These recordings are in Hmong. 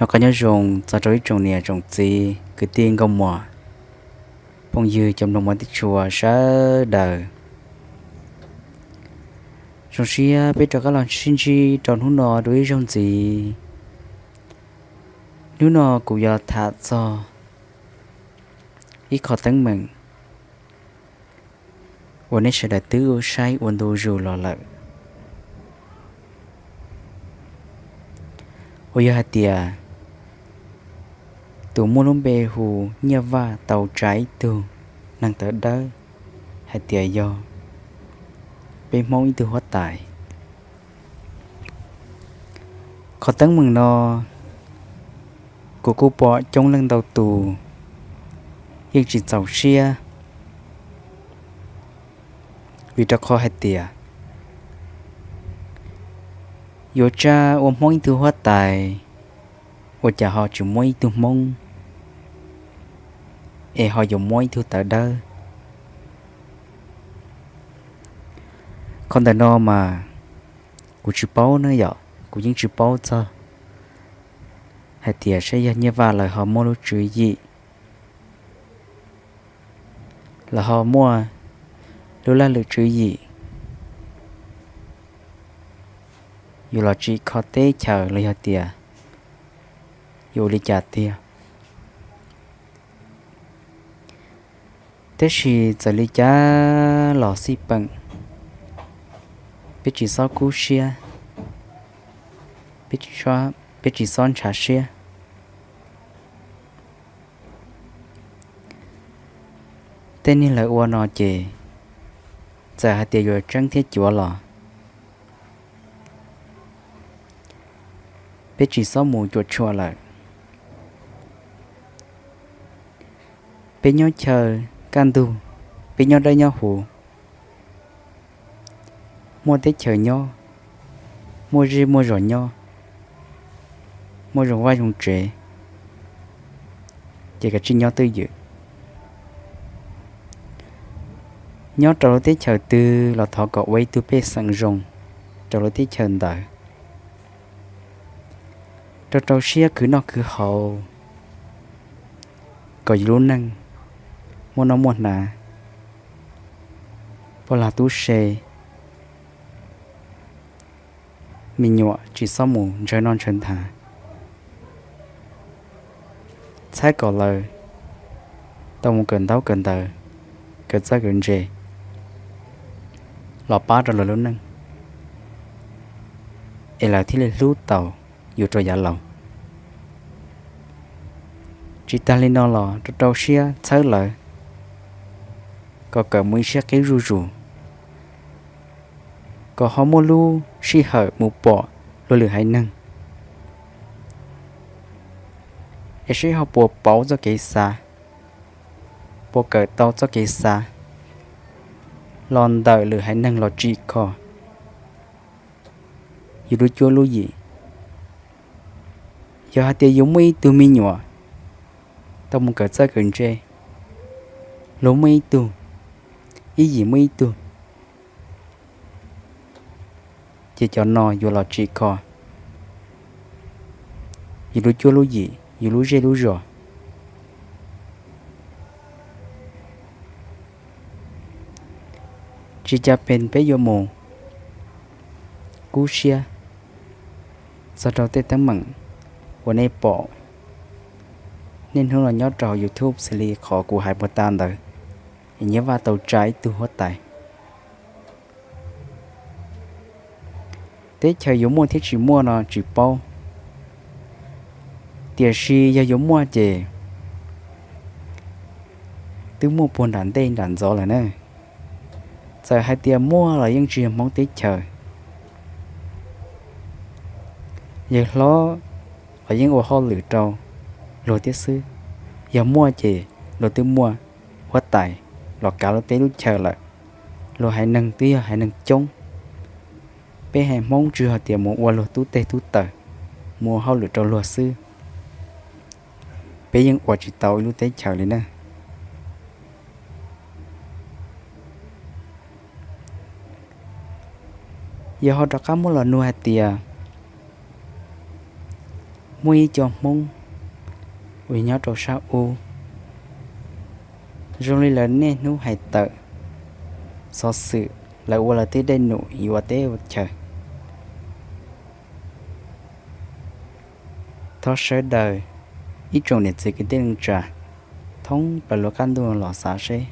Noj qab nyob zoo txog rau ib tsoom niam tsoom txiv kwv tij nkauj muam phooj ywg cov mloog mov tib tshua sawv daws. Zoo siab peb rov qab los sib ntsib rau hnub no dua ib zaug ntxiv. Hnub no kuv yuav los tham txog ib qho teeb meem uas nej sawv daws twb saib ua ntu zus los lawm, uas yog hais tias tus muaj lub npe hu Nyiaj Vaj tau tsa ib tug neeg tawv dawb hais tias yog peb Hmoob ib tug huab tais. Qhov teeb meem no kuv kuj pom coob leej ntau tus yeej tsis txaus siab, vim rau qhov hais tias yuav tsa ua Hmoob ib tug huab tais, ua cas ho tsis muab ib tug Hmoob, es ho yuav muab ib tug tawv dawb. Qhov ntawm no mas kuv tsis paub na yom, kuv yeej tsis paub txog hais tias saib yog Nyiaj Vaj lawv ho muaj lub tswv yim, lawv ho muaj lub laj lwm tswv yim yuav los tsim kho teb chaws los yog tias yuav ua li cas tiag. Tab sis txawm li cas los xij peem, peb tsis txhob kub siab, peb tsis txhob ntshav siab. Tej niag lawv ua no ces txawm hais tias yuav tseeb thiab cuav los peb tsis txhob mus cuam tshuam lawm. Peb nyob chaw kaj ntug, peb nyob dawb nyob huv, muaj teb chaws nyob, muaj zej muaj zos nyob, muaj zoo vaj zoo tsev, ces kav tsij nyob twj ywm. Nyob rau lub teb chaws twg los thov kom ua ib tug pej xeem zoo rau lub teb chaws ntawd, rau rau siab khwv noj khwv haus, kom yus lub neej muaj noj muaj hnav, poj lag tub se, me nyuam tsis txhob mus ntshaw noj ntshaw hnav, txhawb kom lawv tau mus kawm ntaub kawm ntawv, kawm txawj kawm ntse los pab rau lawv lub neej, es lawv thiaj li hlub tau yus rau yav laus. Tsis tag li no los rau rau siab txhawb lawv kom kawm mus ib siab qib zuj zus, kom ho muaj lub sij hawm mus pom luag lwm haiv neeg, es seb ho puas paub txoj kev xav, puas kawm tau txoj kev xav los ntawm lwm haiv neeg los tsim kho yus lub cuab lub yim. Yog hais tias yus muaj ib tug me nyuam tau mus kawm txawj kawm ntse, luag muaj ib tug, ib yim muaj ib tug, ces cov no yuav los tsim kho yus lub cuab lub yim, yus lub zej lub zos. Tsis cas pes peb yuav mus kub siab txog rau tej teeb meem uas nej pom niaj hnub no nyob rau YouTube xws li qhov kuv hais puag ta ntawd, es Nyiaj Vaj tau tsa ib tug huab tais. Teb chaws yuav muaj thiab tsis muaj no tsis paub, tiam sis yog yuav muaj ces twb muaj puag nram ntej nram ntxov lawm na. Txawm hais tias muaj los yeej tsis yog Hmoob teb chaws, yawg hlob los yeej ua hauj lwm rau luag thiab xwb. Yog muaj ces luag twb muaj huab tais los kav lub teb lub chaws lawm. Luag haiv neeg twb yog haiv neeg coob, peb haiv Hmoob tsuas hais tias mus ua luag tub teg tub taws, mus ua hauj lwm rau luag xwb, peb yeej ua tsis tau ib lub teb chaws li na. Yog ho rov qab muab los nug hais tias Muaj ib co Hmoob uas nyob rau sab ub, zoo li lawv niaj hnub hais tawm xov xwm lawv ua lawv tej dej num yuav teb ua chaw. Thov sawv daws ib tsoom niam txiv kwv tij neej tsa thoob plaws lub qab ntuj los xav seb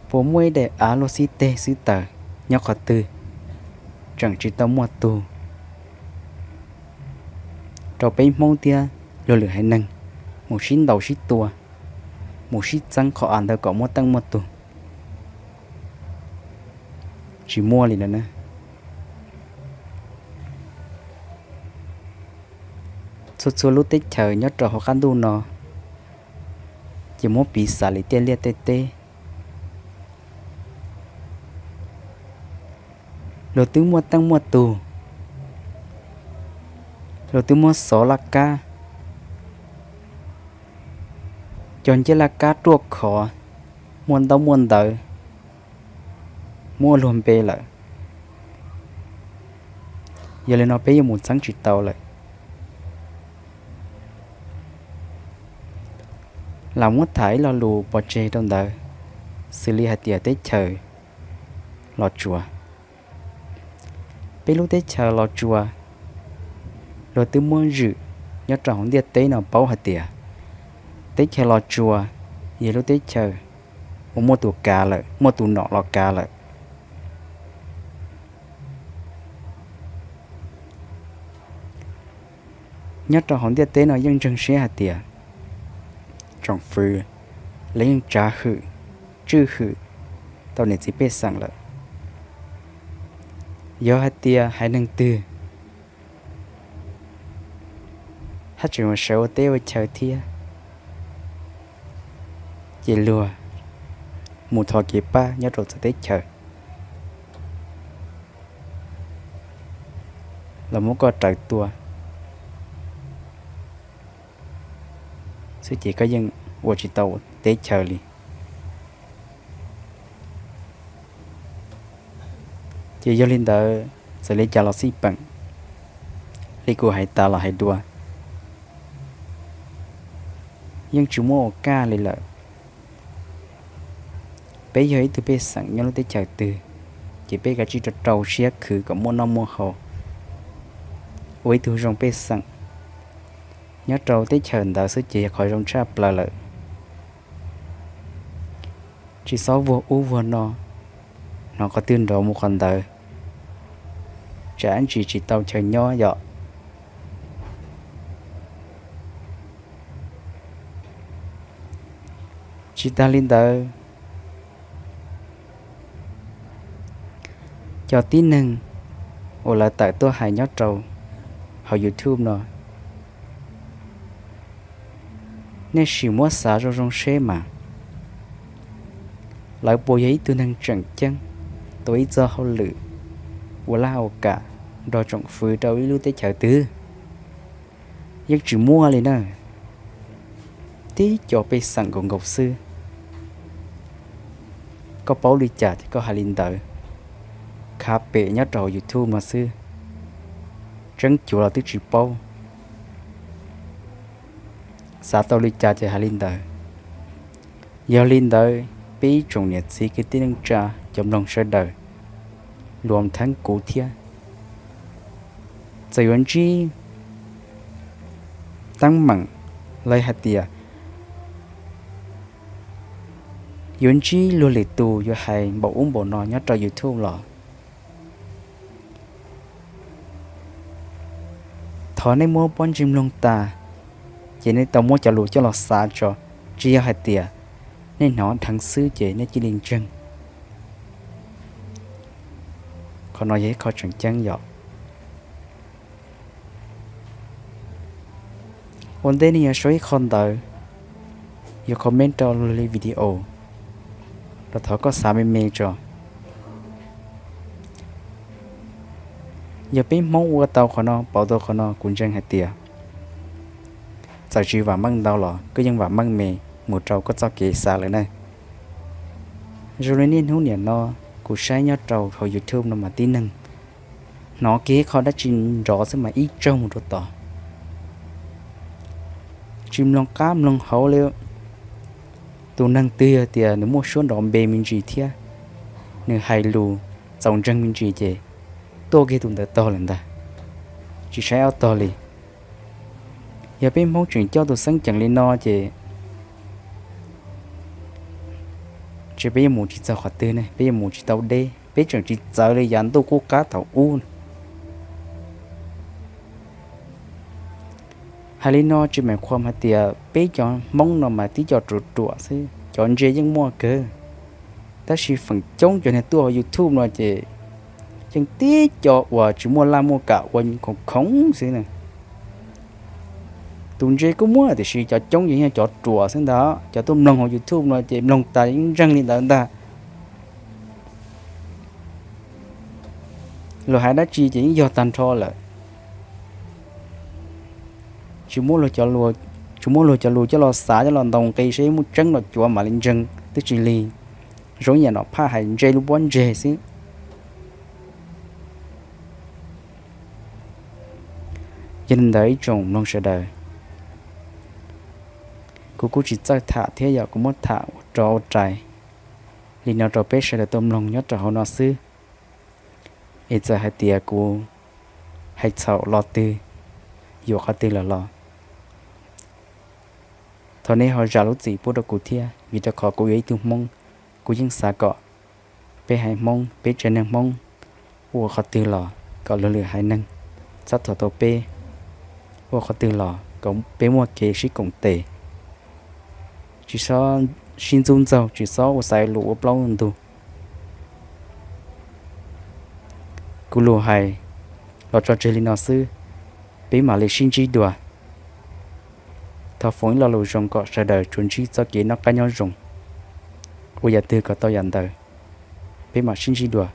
puas muaj ib daim av luaj xib teg xwb taws nyob qhov twg tseem tsis tau muaj tug rau peb Hmoob thiab luag lwm haiv neeg mus sib ntaus sib tua, mus sib txeeb qhov av ntawd kom muaj teej muaj tug. Tsis muaj li lawm na. Txhua txhua lub teb chaws nyob rau hauv qab ntuj no ces muab piv xam li tiaj liaj tej teb, luag twb muaj teej muaj tug, luag twb muab xov laj kab, cov ncej laj kab ruaj khov, muaj ntaub muaj ntawv, muab ua luag npe lawm. Yog li no peb yuav mus txeeb tsis tau lawm. Lam muab tham ib lo lus pov tseg rau ntawd, xws li hais tias teb chaws Los Tsuas. Peb lub teb chaws Los Tsuas, luag twb muab zwm nyob rau hauv ntiaj teb no paub hais tias teb chaws Los Tsuas yog lub teb chaws uas muaj tus kav lawm, muaj tus nom los kav lawm. Nyob rau hauv ntiaj teb no yeej ntseeg siab hais tias tsoom fwv lawv yeej tsav hwm, tswj hwm tau niam txiv pej xeem lawm. Yog hais tias haiv neeg twg haj tseem mus sawv ua teb ua chaw thiab, ces luag mus thov kev pab nyob rau txawv teb chaws los muab koj raws tua xwb ces koj yeej ua tsis tau teb chaws li. Ces yog li ntawd, txawm li cas los xij peem, li kuv hais tas los hais dua, yeej tsis muaj ua kaj li lawm. Peb yog ib tug pej xeem nyob lub teb chaws twg, ces peb kav tsij rau rau siab khwv kom muaj noj muaj haus, ua ib tug zoo pej xeem. Nyob rau teb chaws ntawd xwb ces yog qhov zoo tshaj plaws lawm. Tsis txhob vuag ub vuag no, hnov qhov twg nrov mus qhov ntawd, tsam ib ntsis tsis tau chaw nyob yom. Tsis tas li ntawd, cov tib neeg uas lawv tawm tuaj hais nyob rau hauv YouTube no, nej sim muab xav zoo zoo seb mas lawv puas yog ib tug neeg tseem ceeb, tua ib txoj hauj lwm ua laj ua kam nrog tsoom fwv rau ib lub teb chaws twg? Yeej tsis muaj li na. Tib co pej xeem nkaus nkaus xwb. Koj paub li cas ces koj hais li ntawd, khav pem nyob rau hauv YouTube no xwb, tseeb cuav los twb tsis paub. Xav tau li cas ces hais li ntawd. Yog li ntawd, peb ib tsoom niam txiv kwv tij neej tsa cov mloog sawv daws, luam theeb kuv thiab, txawm yuav ntsib teeb meem los hais tias yuav ntsib luag lwm tus yuav hais npaum ub npaum no nyob rau YouTube los, thov nej muab pob ntseg mloog tas, ces nej tau muab cov lus coj los xav tso. Tsis yog hais tias nej hnov dheev xwb ces nej cia li ntseeg. Qhov no yog ib qho tseem ceeb yom. Ua ntej nej yuav sau ib qho ntawv, yuav comment rau li video, los thov koj xav me me tso. Yog peb Hmoob ua tau qhov no, pauv tau qhov no, kuv ntseeg hais tias txawm tsis vam meej ntau los koj yeej vam meej me mus rau koj txoj kev xav lawm na. Zoo li niaj hnub niam no kuv saib nyob rau hauv YouTube no mas tib neeg hnov kiag qhov dab tsi nrov xwb mas ib tsaug mus rau tod. Tsis mloog qab mloog hauv li. Tus neeg twg yog tias nws muaj suab nrov npe me ntsis thiab nws hais lus txaus ntseeg me ntsis ces tuaj kiag tus ntawd tog lawm ntag, tsis saib ob tog li. Yog peb Hmoob tseem coj tus xeeb ceem li no ces tsis peb yuav mus tsis txog qhov twg ne, peb yuav mus tsis tau deb, peb tseem tsis txawv li yav ntuj qub qab thaum ub. Hais li no tsis meem qhuam hais tias peb cov Hmoob no mas tib co ruam ruam xwb, cov ntse yeej muaj kawg, tab sis feem coob cov niag tuaj hauv YouTube no ces yeej tib co uas tsis muaj laj muaj kam ua khoom khoov xwb na. Tus ntse kuj muaj tiam sis cov coob ces yog cov ruam xwb ntag, cov tuaj mloog hauv YouTube no ces mloog tas yeej ntseeg li ntawd ntag. Luag hais dab tsi ces yeej yog tag nrho lawm. Tsis muab luag cov lus coj los xav coj los ntaus nqi seb muaj tseeb los cuav mam li ntseeg twb tsis lig, zoo ib yam no phaj hais ntse lub pob ntseg xwb. Yog li ntawd ib tsoom mloog sawv daws, kuv kuj tsis txawj tham thiab yog kuv muab tham ua rov ua rais li no rau peb sawv daws tuaj mloog nyob rau hauv no xwb. Es txawm hais tias kuv hais txhaum lo twg, yuam qhov twg lawm los thov nej ho zam lub txim pub rau kuv thiab, vim rau qhov kuv yog ib tug Hmoob, kuv yeej xav kom peb haiv Hmoob, peb tsev neeg Hmoob ua qhov twg los kom luag lwm haiv neeg txhob thuam tau peb, ua qhov twg los kom peb muaj kev sib koom tes, tsis xob sib ntxub ntxaug, tsis xob ua xaiv lus ua plaub ntug. Kuv lus hais los tso tseg li no xwb, peb mam li sib ntsib dua. Thov foom ib lo lus zoo kom sawv daws tsuas ntsib txoj kev noj qab nyob zoo, ua yam twg kom tau yam ntawd. Peb mam sib ntsib dua.